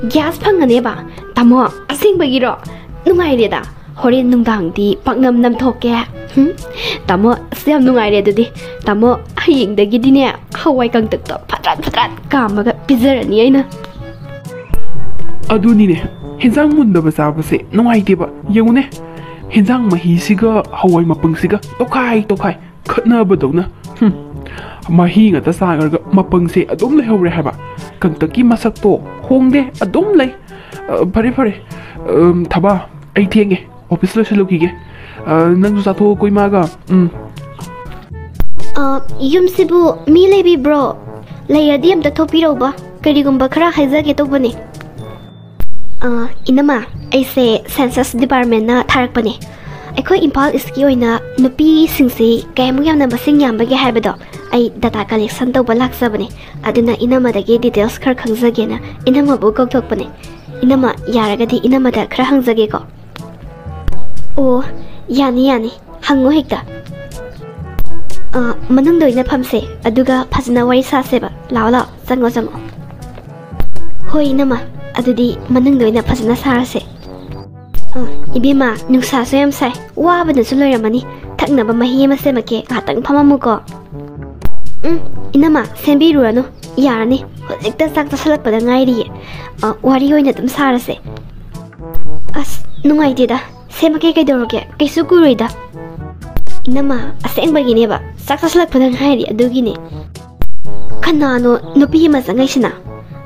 ꯒ꯭ꯌꯥꯁ ꯐꯪꯉꯅꯦꯕ? ꯇꯥꯃꯣ, ꯑꯁꯦꯡꯕꯒꯤꯔꯣ? ꯅꯨꯡꯉꯥꯏꯔꯦꯗ꯫ ꯍꯣꯔꯦꯟ ꯅꯨꯡꯗꯥꯡꯗꯤ ꯄꯥꯛꯅꯝ ꯅꯝꯊꯣꯛꯀꯦ꯫ ꯍꯨꯝ? ꯇꯥꯃꯣ, ꯑꯁ, ꯌꯥꯝ ꯅꯨꯡꯉꯥꯏꯔꯦ ꯑꯗꯨꯗꯤ꯫ ꯇꯥꯃꯣ, ꯍꯌꯦꯡꯗꯒꯤꯗꯤꯅꯦ, ꯍꯋꯥꯏ ꯀꯪꯇꯛꯇꯣ ꯐꯠ ꯐꯠ ꯐꯠ ꯀꯥꯝꯃꯒ ꯄꯤꯖꯔꯅꯤ ꯑꯩꯅ꯫ ꯑꯗꯨꯅꯤꯅꯦ, ꯍꯦꯟꯖꯥꯡ ꯃꯨꯟꯗꯕ ꯆꯥꯕꯁꯦ ꯅꯨꯡꯉꯥꯏꯇꯦꯕ꯫ ꯌꯦꯡꯉꯨꯅꯦ, ꯍꯦꯟꯖꯥꯡ ꯃꯍꯤꯁꯤꯒ ꯍꯋꯥꯏ ꯃꯄꯪꯁꯤꯒ ꯇꯣꯈꯥꯏ ꯇꯣꯈꯥꯏ ꯈꯠꯅꯕꯗꯧꯅ꯫ ꯍꯨꯝ, ꯃꯍꯤ ꯉꯥꯛꯇ ꯆꯥꯈ꯭ꯔꯒ ꯃꯄꯪꯁꯦ ꯑꯗꯨꯝ ꯂꯩꯍꯧꯔꯦ ꯍꯥꯏꯕ꯫ ꯀꯪꯇꯛꯀꯤ ꯃꯁꯛꯇꯣ ꯍꯣꯡꯗꯦ, ꯑꯗꯨꯝ ꯂꯩ꯫ ꯑ, ꯐꯔꯦ, ꯐꯔꯦ꯫ ꯑꯝ, ꯊꯕꯥ, ꯑꯩ ꯊꯦꯡꯉꯦ, ꯑꯣꯐꯤꯁ ꯂꯣꯏꯁꯤꯜꯂꯨꯈꯤꯒꯦ꯫ ꯑ, ꯅꯪꯁꯨ ꯆꯥꯊꯣꯛꯑꯣꯀꯣ, ꯏꯃꯥꯒ꯫ ꯎꯝ꯫ ꯑ, ꯌꯨꯝꯁꯤꯕꯨ ꯃꯤ ꯂꯩꯕꯤꯕ꯭ꯔꯣ? ꯂꯩꯔꯗꯤ ꯑꯝꯇ ꯊꯣꯛꯄꯤꯔꯧꯕ, ꯀꯔꯤꯒꯨꯝꯕ ꯈꯔ ꯍꯥꯏꯖꯒꯦ ꯇꯧꯕꯅꯦ꯫ ꯑ, ꯏꯅꯝꯃ, ꯑꯩꯁꯦ ꯁꯦꯟꯁꯁ ꯗꯤꯄꯥꯔꯠꯃꯦꯟꯅ ꯊꯥꯔꯛꯄꯅꯦ꯫ ꯑꯩꯈꯣꯏ ꯏꯝꯐꯥꯜ ꯏꯁꯀꯤ ꯑꯣꯏꯅ ꯅꯨꯄꯤꯁꯤꯡꯁꯤ ꯀꯌꯥꯃꯨꯛ ꯌꯥꯝꯅ ꯃꯁꯤꯡ ꯌꯥꯝꯕꯒꯦ ꯍꯥꯏꯕꯗꯣ ꯑꯩ ꯗꯇꯥ ꯀꯂꯦꯛꯁꯟ ꯇꯧꯕ ꯂꯥꯛꯆꯕꯅꯦ꯫ ꯑꯗꯨꯅ ꯏꯅꯝꯃꯗꯒꯤ ꯗꯤꯇꯦꯜꯁ ꯈꯔ ꯈꯪꯖꯒꯦꯅ ꯏꯅꯝꯃꯕꯨ ꯀꯧꯊꯣꯛꯄꯅꯦ꯫ ꯏꯅꯝꯃ, ꯌꯥꯔꯒꯗꯤ ꯏꯅꯝꯃꯗ ꯈꯔ ꯍꯪꯖꯒꯦꯀꯣ꯫ ꯑꯣ, ꯌꯥꯅꯤ, ꯌꯥꯅꯤ꯫ ꯍꯪꯉꯣ ꯍꯦꯛꯇ꯫ ꯑ, ꯃꯅꯨꯡꯗ ꯑꯣꯏꯅ ꯐꯝꯁꯦ, ꯑꯗꯨꯒ ꯐꯖꯅ ꯋꯥꯔꯤ ꯁꯥꯁꯦꯕ꯫ ꯂꯥꯛꯑꯣ, ꯂꯥꯛꯑꯣ, ꯆꯪꯉꯣ, ꯆꯪꯉꯣ꯫ ꯍꯣꯏ, ꯏꯅꯝꯃ, ꯑꯗꯨꯗꯤ ꯃꯅꯨꯡꯗ ꯑꯣꯏꯅ ꯐꯖꯅ ꯁꯥꯔꯁꯦ꯫ ꯑ, ꯏꯕꯦꯝꯃ, ꯅꯨꯡꯁꯥꯁꯨ ꯌꯥꯝ ꯁꯥꯏ, ꯋꯥꯕꯅꯁꯨ ꯂꯣꯏꯔꯝꯃꯅꯤ꯫ ꯊꯛꯅꯕ ꯃꯍꯤ ꯑꯃ ꯁꯦꯝꯃꯛꯀꯦ, ꯉꯥꯏꯍꯥꯛꯇꯪ ꯐꯝꯃꯝꯃꯨꯀꯣ꯫ ꯎꯝ, ꯏꯅꯝꯃ, ꯁꯦꯝꯕꯤꯔꯨꯔꯅꯨ, ꯌꯥꯔꯅꯤ꯫ ꯍꯧꯖꯤꯛꯇ ꯆꯥꯛ ꯆꯥꯁꯜꯂꯛꯄꯗ ꯉꯥꯏꯔꯤꯌꯦ꯫ ꯑ, ꯋꯥꯔꯤ ꯑꯣꯏꯅ ꯑꯗꯨꯝ ꯁꯥꯔꯁꯦ꯫ ꯑꯁ, ꯅꯨꯡꯉꯥꯏꯇꯦꯗ꯫ ꯁꯦꯝꯃꯛꯀꯦ, ꯀꯩꯗꯧꯔꯒꯦ? ꯀꯩꯁꯨ ꯀꯨꯏꯔꯣꯏꯗ꯫ ꯏꯅꯝꯃ, ꯑꯁꯦꯡꯕꯒꯤꯅꯦꯕ, ꯆꯥꯛ ꯆꯥꯁꯜꯂꯛꯄꯗ ꯉꯥꯏꯔꯤ, ꯑꯗꯨꯒꯤꯅꯦ꯫ ꯀꯅꯥꯅꯣ ꯅꯨꯄꯤ ꯑꯃ ꯆꯪꯉꯛꯏꯁꯤꯅ?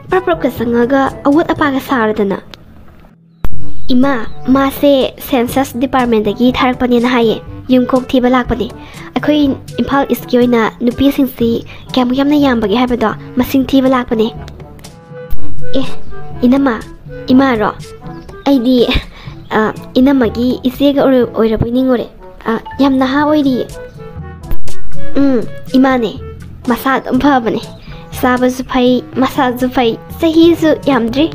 ꯄ꯭ꯔꯞ ꯄ꯭ꯔꯞꯀ ꯆꯪꯉꯒ ꯑꯋꯣꯠ ꯑꯄꯥꯒ ꯁꯥꯔꯗꯅ꯫ ꯏꯃꯥ, ꯃꯥꯁꯦ ꯁꯦꯟꯁꯁ ꯗꯤꯄꯥꯔꯠꯃꯦꯟꯗꯒꯤ ꯊꯥꯔꯛꯄꯅꯦꯅ ꯍꯥꯏꯌꯦ꯫ ꯌꯨꯝꯈꯣꯛ ꯊꯤꯕ ꯂꯥꯛꯄꯅꯦ꯫ ꯑꯩꯈꯣꯏ ꯏꯝꯐꯥꯜ ꯏꯁꯀꯤ ꯑꯣꯏꯅ ꯅꯨꯄꯤꯁꯤꯡꯁꯤ ꯀꯌꯥꯃꯨꯛ ꯌꯥꯝꯅ ꯌꯥꯝꯕꯒꯦ ꯍꯥꯏꯕꯗꯣ ꯃꯁꯤꯡ ꯊꯤꯕ ꯂꯥꯛꯄꯅꯦ꯫ ꯑꯦ, ꯏꯅꯝꯃ, ꯏꯃꯥꯔꯣ? ꯑꯩꯗꯤ, ꯑ, ꯏꯅꯝꯃꯒꯤ ꯏꯆꯦꯒ ꯑꯣꯏꯔ-, ꯑꯣꯏꯔꯕꯣꯏ ꯅꯤꯡꯉꯨꯔꯦ꯫ ꯑ, ꯌꯥꯝ ꯅꯍꯥ ꯑꯣꯏꯔꯤꯌꯦ꯫ ꯎꯝ, ꯏꯃꯥꯅꯦ꯫ ꯃꯁꯥ ꯑꯗꯨꯝ ꯐꯕꯅꯦ꯫ ꯆꯥꯕꯁꯨ ꯐꯩ, ꯃꯁꯥꯁꯨ ꯐꯩ, ꯆꯍꯤꯁꯨ ꯌꯥꯝꯗ꯭ꯔꯤ꯫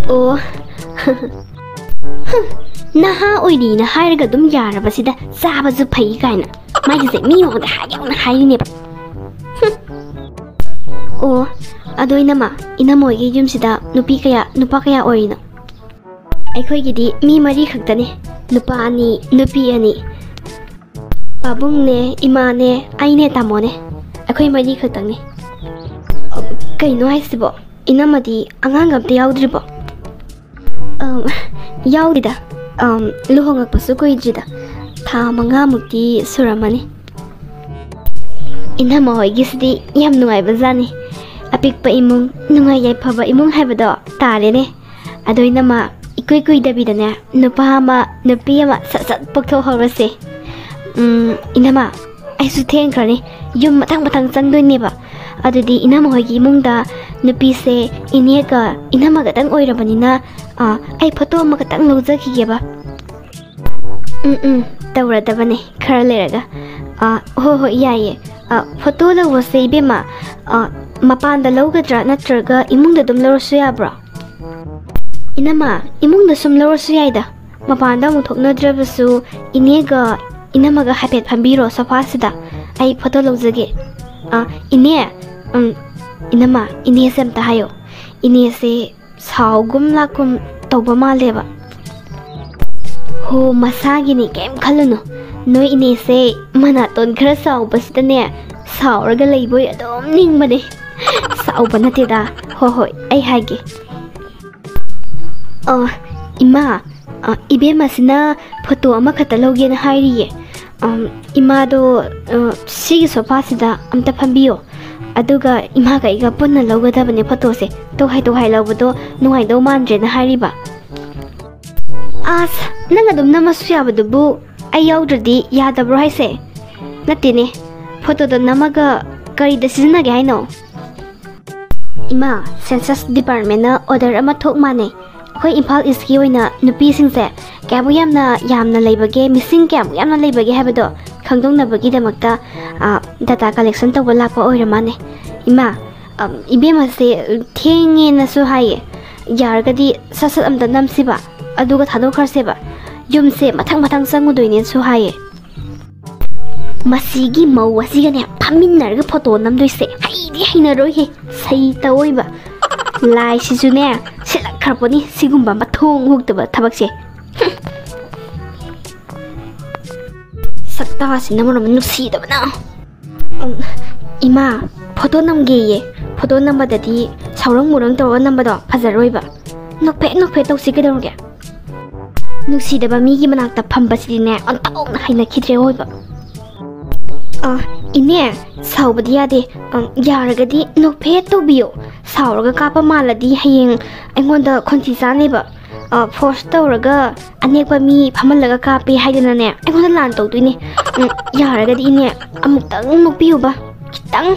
ꯑꯣ꯫ ꯅꯍꯥ ꯑꯣꯏꯔꯤꯅ ꯍꯥꯏꯔꯒ ꯑꯗꯨꯝ ꯌꯥꯔꯕꯁꯤꯗ, ꯆꯥꯕꯁꯨ ꯐꯩ ꯀꯥꯏꯅ꯫ ꯃꯥꯒꯤꯁꯦ ꯃꯤ ꯃꯃꯥꯡꯗ ꯍꯥꯏ ꯌꯥꯎꯅ ꯍꯥꯏꯔꯤꯅꯦꯕ꯫ ꯍꯨꯝ꯫ ꯑꯣ, ꯑꯗꯣ ꯏꯅꯝꯃ, ꯏꯅꯝꯃ ꯍꯣꯏꯒꯤ ꯌꯨꯝꯁꯤꯗ ꯅꯨꯄꯤ ꯀꯌꯥ, ꯅꯨꯄꯥ ꯀꯌꯥ ꯑꯣꯏꯔꯤꯅꯣ? ꯑꯩꯈꯣꯏꯒꯤꯗꯤ ꯃꯤ ꯃꯔꯤ ꯈꯛꯇꯅꯦ, ꯅꯨꯄꯥ ꯑꯅꯤ, ꯅꯨꯄꯤ ꯑꯅꯤ꯫ ꯄꯥꯕꯨꯡꯅꯦ, ꯏꯃꯥꯅꯦ, ꯑꯩꯅꯦ, ꯇꯥꯃꯣꯅꯦ꯫ ꯑꯩꯈꯣꯏ ꯃꯔꯤ ꯈꯛꯇꯪꯅꯦ꯫ ꯀꯩꯅꯣ ꯍꯥꯏꯁꯤꯕꯣ? ꯏꯅꯝꯃꯗꯤ ꯑꯉꯥꯡ ꯑꯝꯇ ꯌꯥꯎꯗ꯭ꯔꯤꯕꯣ? ꯑꯝ, ꯌꯥꯎꯗꯦꯗ꯫ ꯑꯝ, ꯂꯨꯍꯣꯡꯉꯛꯄꯁꯨ ꯀꯨꯏꯗ꯭ꯔꯤꯗ꯫ ꯊꯥ ꯃꯉꯥꯃꯨꯛꯇꯤ ꯁꯨꯔꯝꯃꯅꯤ꯫ ꯏꯅꯝꯃ ꯍꯣꯏꯒꯤꯁꯤꯗꯤ ꯌꯥꯝ ꯅꯨꯡꯉꯥꯏꯕ ꯖꯥꯠꯅꯤ꯫ ꯑꯄꯤꯛꯄ ꯏꯃꯨꯡ, ꯅꯨꯡꯉꯥꯏ ꯌꯥꯏꯐꯕ ꯏꯃꯨꯡ ꯍꯥꯏꯕꯗꯣ ꯇꯥꯔꯦꯅꯦ꯫ ꯑꯗꯣ ꯏꯅꯝꯃ, ꯏꯀꯨꯏ ꯀꯨꯏꯗꯕꯤꯗꯅꯦ, ꯅꯨꯄꯥ ꯑꯃ, ꯅꯨꯄꯤ ꯑꯃ ꯁꯠ ꯁꯠ ꯄꯣꯛꯊꯣꯛꯍꯧꯔꯁꯦ꯫ ꯎꯝ, ꯏꯅꯝꯃ, ꯑꯩꯁꯨ ꯊꯦꯡꯈ꯭ꯔꯅꯤ꯫ ꯌꯨꯝ ꯃꯊꯪ ꯃꯊꯪ ꯆꯪꯗꯣꯏꯅꯦꯕ꯫ ꯑꯗꯨꯗꯤ ꯏꯅꯝꯃ ꯍꯣꯏꯒꯤ ꯏꯃꯨꯡꯗ ꯅꯨꯄꯤꯁꯦ ꯏꯅꯦꯒ ꯏꯅꯝꯃ ꯈꯛꯇꯪ ꯑꯣꯏꯔꯕꯅꯤꯅ, ꯑ, ꯑꯩ ꯐꯣꯇꯣ ꯑꯃꯈꯛꯇꯪ ꯂꯧꯖꯈꯤꯒꯦꯕ꯫ ꯎꯝ, ꯎꯝ, ꯇꯧꯔꯗꯕꯅꯦ ꯈꯔ ꯂꯩꯔꯒ꯫ ꯑ, ꯍꯣꯏ, ꯍꯣꯏ, ꯌꯥꯏꯌꯦ꯫ ꯑ, ꯐꯣꯇꯣ ꯂꯧꯕꯁꯦ, ꯏꯕꯦꯝꯃ, ꯑ, ꯃꯄꯥꯟꯗ ꯂꯧꯒꯗ꯭ꯔꯥ ꯅꯠꯇ꯭ꯔꯒ ꯏꯃꯨꯡꯗ ꯑꯗꯨꯝ ꯂꯧꯔꯁꯨ ꯌꯥꯕ꯭ꯔꯣ? ꯏꯅꯝꯃ, ꯏꯃꯨꯡꯗ ꯁꯨꯝ ꯂꯧꯔꯁꯨ ꯌꯥꯏꯗ꯫ ꯃꯄꯥꯟꯗ ꯑꯃꯨꯛ ꯊꯣꯛꯅꯗ꯭ꯔꯕꯁꯨ ꯏꯅꯦꯒ ꯏꯅꯝꯃꯒ ꯍꯥꯏꯐꯦꯠ ꯐꯝꯕꯤꯔꯣ ꯁꯣꯐꯥꯁꯤꯗ꯫ ꯑꯩ ꯐꯣꯇꯣ ꯂꯧꯖꯒꯦ꯫ ꯑ, ꯏꯅꯦ, ꯎꯝ, ꯏꯅꯝꯃ, ꯏꯅꯦꯁꯦ ꯑꯝꯇ ꯍꯥꯏꯌꯣ꯫ ꯏꯅꯦꯁꯦ ꯁꯥꯎꯒꯨꯝ ꯂꯥꯛꯀꯨꯝ ꯇꯧꯕ ꯃꯥꯜꯂꯦꯕ꯫ ꯍꯣ, ꯃꯁꯥꯒꯤꯅꯤ, ꯀꯩꯝ ꯈꯜꯂꯨꯅꯨ꯫ ꯅꯣꯏ ꯏꯅꯦꯁꯦ ꯃꯅꯥꯇꯣꯟ ꯈꯔ ꯆꯥꯎꯕꯁꯤꯗꯅꯦ, ꯁꯥꯎꯔꯒ ꯂꯩꯕꯣꯏ ꯑꯗꯨꯝ ꯅꯤꯡꯕꯅꯦ꯫ ꯁꯥꯎꯕ ꯅꯠꯇꯦꯗ꯫ ꯍꯣꯏ, ꯍꯣꯏ, ꯑꯩ ꯍꯥꯏꯒꯦ꯫ ꯑ, ꯏꯃꯥ, ꯑ, ꯏꯕꯦꯝꯃꯁꯤꯅ ꯐꯣꯇꯣ ꯑꯃꯈꯛꯇ ꯂꯧꯒꯦꯅ ꯍꯥꯏꯔꯤꯌꯦ꯫ ꯑꯝ, ꯏꯃꯥꯗꯣ, ꯑ, ꯁꯤꯒꯤ ꯁꯣꯐꯥꯁꯤꯗ ꯑꯝꯇ ꯐꯝꯕꯤꯌꯣ꯫ ꯑꯗꯨꯒ ꯏꯃꯥꯒ ꯑꯩꯒ ꯄꯨꯟꯅ ꯂꯧꯒꯗꯕꯅꯦ ꯐꯣꯇꯣꯁꯦ꯫ ꯇꯣꯈꯥꯏ ꯇꯣꯈꯥꯏ ꯂꯧꯕꯗꯣ ꯅꯨꯡꯉꯥꯏꯗꯧ ꯃꯥꯟꯗ꯭ꯔꯦꯅ ꯍꯥꯏꯔꯤꯕ꯫ ꯑꯁ, ꯅꯪ ꯑꯗꯨꯝ ꯅꯝꯃꯁꯨ ꯌꯥꯕꯗꯨꯕꯨ ꯑꯩ ꯌꯥꯎꯗ꯭ꯔꯗꯤ ꯌꯥꯗꯕ꯭ꯔꯣ ꯍꯥꯏꯁꯦ? ꯅꯠꯇꯦꯅꯦ, ꯐꯣꯇꯣꯗꯣ ꯅꯝꯃꯒ ꯀꯔꯤꯗ ꯁꯤꯖꯤꯟꯅꯒꯦ ꯍꯥꯏꯅꯣ? ꯏꯃꯥ, ꯁꯦꯟꯁꯁ ꯗꯤꯄꯥꯔꯠꯃꯦꯟꯅ ꯑꯣꯔꯗꯔ ꯑꯃ ꯊꯣꯛ ꯃꯥꯟꯅꯦ꯫ ꯑꯩꯈꯣꯏ ꯏꯝꯐꯥꯜ ꯏꯁꯀꯤ ꯑꯣꯏꯅ ꯅꯨꯄꯤꯁꯤꯡꯁꯦ ꯀꯌꯥꯃꯨꯛ ꯌꯥꯝꯅ, ꯌꯥꯝꯅ ꯂꯩꯕꯒꯦ, ꯃꯤꯁꯤꯡ ꯀꯌꯥꯃꯨꯛ ꯌꯥꯝꯅ ꯂꯩꯕꯒꯦ ꯍꯥꯏꯕꯗꯣ ꯈꯪꯗꯣꯛꯅꯕꯒꯤꯗꯃꯛꯇ, ꯑ, ꯗꯇꯥ ꯀꯂꯦꯛꯁꯟ ꯇꯧꯕ ꯂꯥꯛꯄ ꯑꯣꯏꯔ ꯃꯥꯟꯅꯦ꯫ ꯏꯃꯥ, ꯑꯝ, ꯏꯕꯦꯝꯃꯁꯦ ꯊꯦꯡꯉꯦꯅꯁꯨ ꯍꯥꯏꯌꯦ꯫ ꯌꯥꯔꯒꯗꯤ ꯁꯠ ꯁꯠ ꯑꯝꯇ ꯅꯝꯁꯤꯕ, ꯑꯗꯨꯒ ꯊꯥꯗꯣꯛꯈ꯭ꯔꯁꯦꯕ꯫ ꯌꯨꯝꯁꯦ ꯃꯊꯪ ꯃꯊꯪ ꯆꯪꯉꯨꯗꯣꯏꯅꯦꯁꯨ ꯍꯥꯏꯌꯦ꯫ ꯃꯁꯤꯒꯤ ꯃꯧ ꯑꯁꯤꯒꯅꯦ ꯐꯝꯃꯤꯟꯅꯔꯒ ꯐꯣꯇꯣ ꯅꯝꯗꯣꯏꯁꯦ ꯍꯩꯗꯤ ꯍꯩꯅꯔꯣꯏꯍꯦ, ꯁꯩ ꯇꯧꯑꯣꯏꯕ꯫ ꯂꯥꯏꯁꯤꯁꯨꯅꯦ ꯁꯤꯜꯂꯛꯈ꯭ꯔꯄꯣꯠꯅꯤ ꯁꯤꯒꯨꯝꯕ ꯃꯊꯣꯡ ꯍꯨꯛꯇꯕ ꯊꯕꯛꯁꯦ꯫ ꯍꯨꯝ꯫ ꯁꯛꯇꯥꯁꯤꯅ ꯃꯔꯣꯝ ꯅꯨꯡꯁꯤꯗꯕꯅ꯫ ꯎꯝ, ꯏꯃꯥ, ꯐꯣꯇꯣ ꯅꯝꯒꯦꯌꯦ꯫ ꯐꯣꯇꯣ ꯅꯝꯕꯗꯗꯤ ꯁꯥꯎꯔꯪ ꯃꯨꯔꯪ ꯇꯧꯔꯒ ꯅꯝꯕꯗꯣ ꯐꯖꯔꯣꯏꯕ꯫ ꯅꯣꯛꯐꯦꯠ ꯅꯣꯛꯐꯦꯠ ꯇꯧꯁꯤ ꯀꯩꯗꯧꯔꯒꯦ? ꯅꯨꯡꯁꯤꯗꯕ ꯃꯤꯒꯤ ꯃꯅꯥꯛꯇ ꯐꯝꯕꯁꯤꯗꯤꯅꯦ ꯑꯣꯟꯊꯣꯛꯅ ꯍꯩꯅꯈꯤꯗ꯭ꯔꯦ ꯑꯣꯏꯕ꯫ ꯑ, ꯏꯅꯦ, ꯁꯥꯎꯕꯗꯤ ꯌꯥꯗꯦ꯫ ꯑꯝ, ꯌꯥꯔꯒꯗꯤ ꯅꯣꯛꯐꯦꯠ ꯇꯧꯕꯤꯌꯣ꯫ ꯁꯥꯎꯔꯒ ꯀꯥꯞꯄ ꯃꯥꯜꯂꯗꯤ ꯍꯌꯦꯡ ꯑꯩꯉꯣꯟꯗ ꯈꯣꯟꯊꯤ ꯆꯥꯅꯦꯕ꯫ ꯑ, ꯐꯣꯔꯁ ꯇꯧꯔꯒ ꯑꯅꯦꯛꯄ ꯃꯤ ꯐꯝꯍꯜꯂꯒ ꯀꯥꯞꯄꯦ ꯍꯥꯏꯗꯅꯅꯦ ꯑꯩꯉꯣꯟꯗ ꯂꯥꯟ ꯇꯧꯗꯣꯏꯅꯦ꯫ ꯎꯝ, ꯌꯥꯔꯒꯗꯤ ꯏꯅꯦ ꯑꯃꯨꯛꯇꯪ ꯅꯣꯛꯄꯤꯌꯨꯕ, ꯈꯤꯇꯪ꯫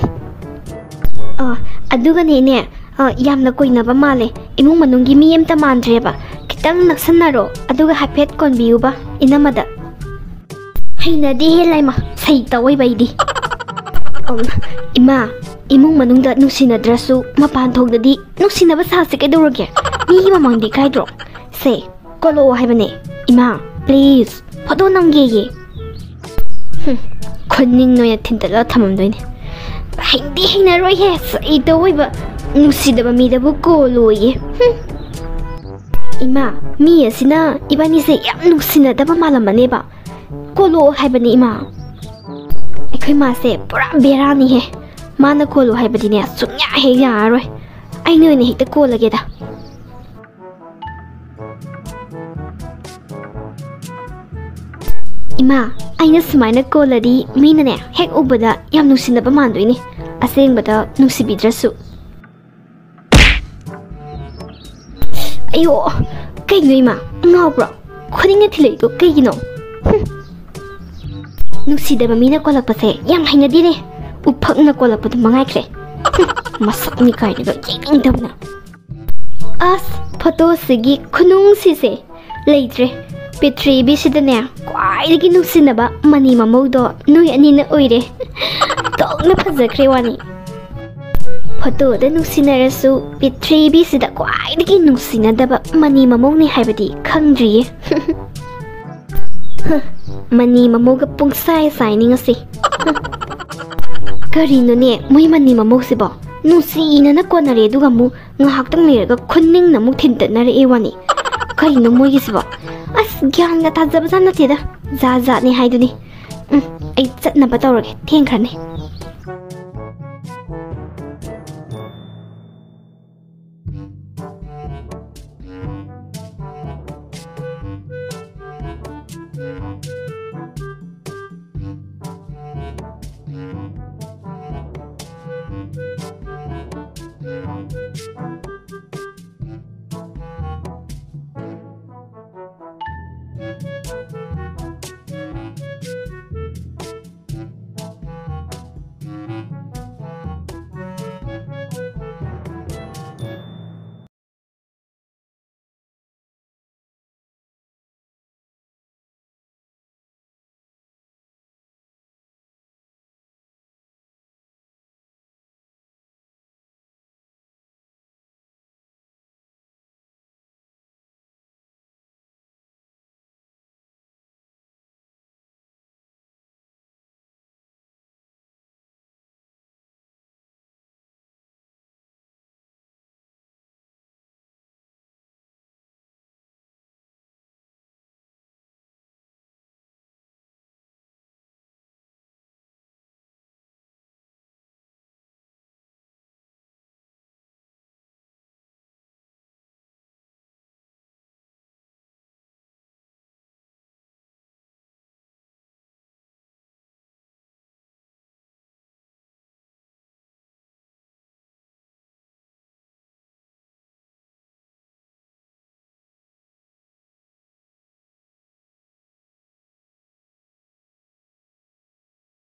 ꯑ, ꯑꯗꯨꯒꯅꯦ ꯏꯅꯦ, ꯑ, ꯌꯥꯝꯅ ꯀꯣꯏꯅꯕ ꯃꯥꯜꯂꯦ꯫ ꯏꯃꯨꯡ ꯃꯅꯨꯡꯒꯤ ꯃꯤ ꯑꯝꯇ ꯃꯥꯟꯗ꯭ꯔꯦꯕ꯫ ꯈꯤꯇꯪ ꯅꯛꯁꯟꯅꯔꯣ, ꯑꯗꯨꯒ ꯍꯥꯏꯐꯦꯠ ꯀꯣꯟꯕꯤꯌꯨꯕ ꯏꯅꯝꯃꯗ꯫ ꯍꯩꯅꯗꯦꯍꯦ ꯂꯥꯏꯃ, ꯁꯩ ꯇꯧꯑꯣꯏꯕ ꯑꯩꯗꯤ꯫ ꯎꯝ, ꯏꯃꯥ, ꯏꯃꯨꯡ ꯃꯅꯨꯡꯗ ꯅꯨꯡꯁꯤꯅꯗ꯭ꯔꯁꯨ ꯃꯄꯥꯟ ꯊꯣꯛꯇꯗꯤ ꯅꯨꯡꯁꯤꯅꯕ ꯁꯥꯁꯤ ꯀꯩꯗꯧꯔꯒꯦ? ꯃꯤꯒꯤ ꯃꯃꯥꯡꯗꯤ ꯏꯀꯥꯏꯗ꯭ꯔꯣ? ꯁꯦ, ꯀꯣꯜꯂꯛꯑꯣ ꯍꯥꯏꯕꯅꯦ꯫ ꯏꯃꯥ, please, ꯐꯣꯇꯣ ꯅꯝꯒꯦꯌꯦ꯫ ꯍꯨꯝ, ꯈꯨꯅꯤꯡ ꯑꯣꯏꯅ ꯊꯤꯟꯇꯠꯂꯒ ꯊꯝꯃꯝꯗꯣꯏꯅꯦ꯫ ꯍꯩꯗꯤ ꯍꯩꯅꯔꯣꯏꯍꯦ, ꯁꯩ ꯇꯧꯑꯣꯏꯕ꯫ ꯅꯨꯡꯁꯤꯗꯕ ꯃꯤꯗꯕꯨ ꯀꯣꯜꯂꯣꯌꯦ꯫ ꯍꯨꯝ꯫ ꯏꯃꯥ, ꯃꯤ ꯑꯁꯤꯅ ꯏꯕꯥꯅꯤꯁꯦ ꯌꯥꯝ ꯅꯨꯡꯁꯤꯅꯗꯕ ꯃꯥꯜꯂꯝꯃꯅꯦꯕ꯫ ꯀꯣꯜꯂꯣ ꯍꯥꯏꯕꯅꯤ ꯏꯃꯥ꯫ ꯏꯃꯥꯁꯦ ꯄꯨꯔꯥ ꯕꯦꯔꯥꯅꯤꯍꯦ꯫ ꯃꯥꯅ ꯀꯣꯜꯂꯨ ꯍꯥꯏꯕꯗꯤꯅꯦ, ꯁꯨꯡꯌꯥ ꯍꯦꯛ ꯌꯥꯔꯔꯣꯏ꯫ ꯑꯩꯅ ꯑꯣꯏꯅ ꯍꯦꯛꯇ ꯀꯣꯜꯂꯒꯦꯗ꯫ ꯏꯃꯥ, ꯑꯩꯅ ꯁꯨꯃꯥꯏꯅ ꯀꯣꯜꯂꯗꯤ ꯃꯤꯅꯅꯦ, ꯍꯦꯛ ꯎꯕꯗ ꯌꯥꯝ ꯅꯨꯡꯁꯤꯅꯕ ꯃꯥꯟꯗꯣꯏꯅꯦ, ꯑꯁꯦꯡꯕꯗ ꯅꯨꯡꯁꯤꯕꯤꯗ꯭ꯔꯁꯨ꯫ ꯑꯌꯣ, ꯀꯩꯅꯣ ꯏꯃꯥ, ꯉꯥꯎꯕ꯭ꯔꯣ? ꯈꯨꯅꯤꯡꯅ ꯊꯤꯜꯂꯛꯏꯗꯣ ꯀꯩꯒꯤꯅꯣ? ꯍꯨꯝ꯫ ꯅꯨꯡꯁꯤꯗꯕ ꯃꯤꯅ ꯀꯣꯜꯂꯛꯄꯁꯦ ꯌꯥꯝ ꯍꯩꯅꯗꯦꯅꯦ꯫ ꯎꯐꯛꯅ ꯀꯣꯜꯂꯛꯄꯗꯨ ꯃꯉꯥꯏꯈ꯭ꯔꯦ꯫ ꯍꯨꯝ, ꯃꯁꯛꯅꯤ ꯀꯥꯏꯅꯒ ꯌꯦꯡꯅꯤꯡꯗꯕꯅ꯫ ꯑꯁ, ꯐꯣꯇꯣꯁꯤꯒꯤ ꯈꯨꯅꯨꯡꯁꯤꯁꯦ ꯂꯩꯇ꯭ꯔꯦ꯫ ꯄ꯭ꯔꯤꯊꯤꯕꯤꯁꯤꯗꯅꯦ, ꯈ꯭ꯋꯥꯏꯗꯒꯤ ꯅꯨꯡꯁꯤꯅꯕ ꯃꯅꯤ ꯃꯃꯧꯗꯣ ꯅꯣꯏ ꯑꯅꯤꯅ ꯑꯣꯏꯔꯦ꯫ ꯊꯣꯛꯅ ꯐꯖꯈ꯭ꯔꯦ ꯋꯥꯅꯤ꯫ ꯐꯣꯇꯣꯗ ꯅꯨꯡꯁꯤꯅꯔꯁꯨ, ꯄ꯭ꯔꯤꯊꯤꯕꯤꯁꯤꯗ ꯈ꯭ꯋꯥꯏꯗꯒꯤ ꯅꯨꯡꯁꯤꯅꯗꯕ ꯃꯅꯤ ꯃꯃꯧꯅꯤ ꯍꯥꯏꯕꯗꯤ ꯈꯪꯗ꯭ꯔꯤꯌꯦ꯫ ꯍ, ꯃꯅꯤ ꯃꯃꯧꯒ ꯄꯨꯡꯁꯥꯏ ꯁꯥꯏꯅꯤ ꯉꯁꯤ꯫ ꯍ꯫ ꯀꯔꯤꯅꯣꯅꯦ, ꯃꯣꯏ ꯃꯅꯤ ꯃꯃꯧꯁꯤꯕꯣ? ꯅꯨꯡꯁꯤꯅꯅ ꯀꯣꯟꯅꯔꯦ, ꯑꯗꯨꯒ ꯑꯃꯨꯛ ꯉꯥꯏꯍꯥꯛꯇꯪ ꯂꯩꯔꯒ ꯈꯨꯅꯤꯡꯅ ꯑꯃꯨꯛ ꯊꯤꯟꯇꯠꯅꯔꯛꯑꯦ ꯋꯥꯅꯤ꯫ ꯀꯔꯤꯅꯣ ꯃꯣꯏꯒꯤꯁꯤꯕꯣ? ꯑꯁ, ꯒ꯭ꯌꯥꯟꯒ ꯇꯥꯖꯕꯖꯥꯠ ꯅꯠꯇꯦꯗ꯫ ꯖꯥꯠ ꯖꯥꯠꯅꯤ ꯍꯥꯏꯗꯨꯅꯤ꯫ ꯎꯝ, ꯑꯩ ꯆꯠꯅꯕ ꯇꯧꯔꯒꯦ, ꯊꯦꯡꯈ꯭ꯔꯅꯤ꯫